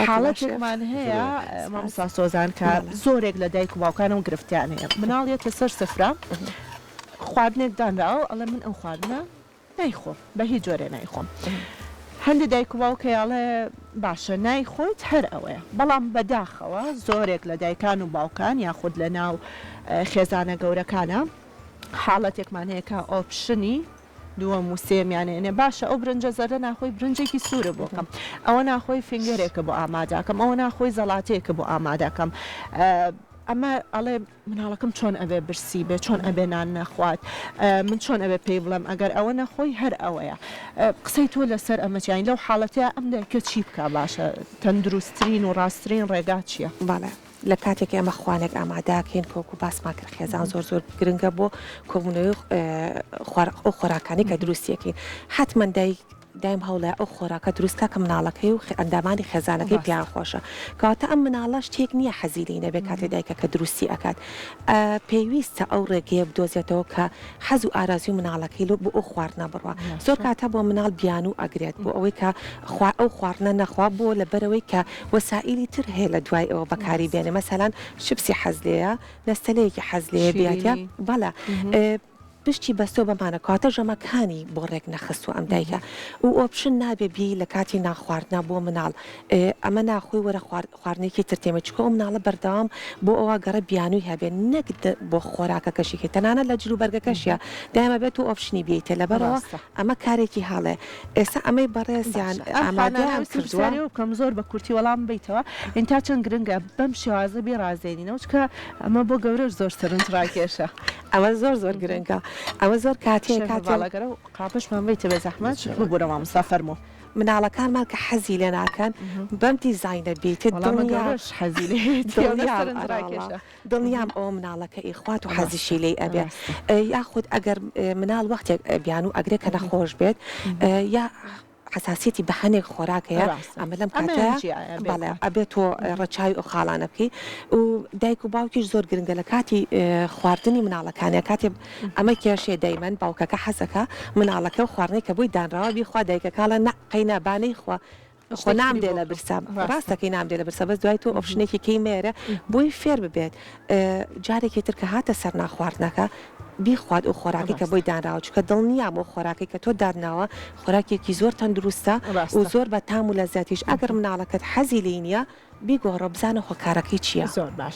حاڵەتێکمان هەیە مامۆستا سۆزان کە زۆرێک لە دایک و باوکان ئەو گرفتیان هەیە مناڵ یەتە سەر سفرە خواردنێک دانراوە ئەڵێ من ئەو خواردنە نایخۆم بە هیچ جۆرێ نایخۆم هەندێ دایک و باوک هەیە ئەڵێ باشە نایخۆیت هەر ئەوەیە بەڵام بەداخەوە زۆرێک لە دایکان و باوکان یاخود لە ناو خێزانە گەورەکانە حاڵەتێکمان هەیە کە option ی دووەم و سێیەمیان ئەیەنێ باشە ئەو برنجە زەردە ناخۆی برنجێکی سوورە بۆ کەم ئەوە ناخۆی finger ێکە بۆ ئامادەکەم ئەوە ناخۆی زەڵاتەیەکە بۆ ئامادەکەم ئەمە ئەڵێ مناڵەکەم چۆن ئەبێ برسی بێ چۆن ئەبێ نان نەخوات من چۆن ئەبێ پێی بڵێم ئەگەر ئەوە نەخۆی هەر ئەوەیە قسەی تۆ لەسەر ئەمە چیە یانی لەو حاڵەتەیا ئەم دایکە چی بکا باشە تەندروسترین و ڕاسترین ڕێگا چیە؟ بەڵێ لە کاتێک ئێمە خوانێک ئامادەکەین کە وەکو باسمان کرد خێزان زۆر زۆر گرنگە بۆ کۆبوونەوەی ئەو خۆراکانەی کە دروستیەکەین حەتمەن دایک دایم هەوڵە ئەو خۆراکە دروست کا کە مناڵەکەی و ئەندامانی خێزانەکەی پێیان خۆشە کەواتە ئەم مناڵە شتێک نییە حەزی لێی نەبێ کاتێ دایکەکە دروستی ئەکات پێویستە ئەو ڕێگەیە بدۆزێتەوە کە حەز و ئارەزووی مناڵەکەی لۆ بۆ ئەو خواردنە بڕوا زۆر کات هەبووە مناڵ بیانوو ئەگرێت بۆ ئەوەی کە خوا ئەو خواردنە نەخوا بۆ لەبەرئەوەی کە وەسائیلی تر هەیە لە دوای ئەوە بەکاری بێنێ مەسەلەن شپسی حەز لێیە نەستەلەیەکی حەز لێیە بیاتە بەڵێ پشتی بەستووە بەمانە کەواتە ژەمەکانی بۆ ڕێک نەخستووە ئەم دایکە و option نابێ بیەی لە کاتی نانخواردنا بۆ مناڵ ئەمە ناخۆی وەرە خواردنێکی تر تێمە چونکە ئەو مناڵە بەردەوام بۆ ئەوە گەڕێ بیانووی هەبێ نەک بۆ خۆراکەکەشی کەی تەنانەت لە جلوبەرگەکەشیا دایمە بێت و option ی بیەیتێ لەبەرئەوە ئەمە کارێکی هەڵەیە ئێستا ئەمەی بەڕێزیان ئامادەیان کردووە. پرسیارێ بکەم زۆر بە کورتی وەڵام بەیتەوە یانی تا چەند گرنگە بەم شێوازە بیڕازێنینەوە چونکە ئەمە بۆ گەورەش زۆر سەرنج ڕاکێشە. ئەمە زۆر زۆر گرنگە ئەمە زۆر کاتیە شێخ کاتێ. باڵاگەرە و قاپەشمان بەیتە بێ زەحمەت ببورە مامۆستا فەرموو. مناڵەکانمان کە حەزی لێ ناکەن بەم دیزاینە بیتت وەڵا ئەمە دڵنیام گەورەش حەزی لێیەتی ئەوەندە دڵنیام سەرنج ئەرەوەڵا ڕاکێشە. دڵنیام ئەوە مناڵەکە ئیخوات و حەزیشی ڕاستە لێی ئەبێ ڕاستە. یاخود ئەگەر مناڵ وەختێک بیانوو ئەگرێ کە نەخۆش بێت یا حەساسیەتی بە هەنێک خۆراک هەیە ڕاستە ئەمە لەم ئەمەیان کاتەیا جیایە بەڵێ بێگومان. ئەبێ تۆ ڕەچاوی ئەو خاڵانە بکەی و دایک و باوکیش زۆر گرنگە لە کاتی خواردنی مناڵەکانیا کاتێ ئەمە کێشەیە دایمەن باوکەکە حەزەکا مناڵەکە و خواردنەی کە بۆی دانراوە بیخوا دایکەکە ئەڵێ نا قەینا با نەیخوا خۆ شتێکی تری نامدێ بۆ لە بکەم برسا ڕاستە. ڕاستەکەی نامدێ لە برسا بەس دوای تۆ option ێکی کەی مەیەرە بۆی فێر ببێت جارێکی تر کە هاتە سەر نانخواردنەکە بیخوات ئەو خۆراکەی کە ڕاستە. بۆی دانراوە چونکە دڵنیام ئەو خۆراکەی کە تۆ داتناوە خۆراکێکی زۆر تەندروستە و ڕاستە. زۆر بە تام و لەزەتیش ئەگەر مناڵەکەت حەزی لێی نیە بیگۆڕە بزانە هۆکارەکەی چیە. زۆر باش.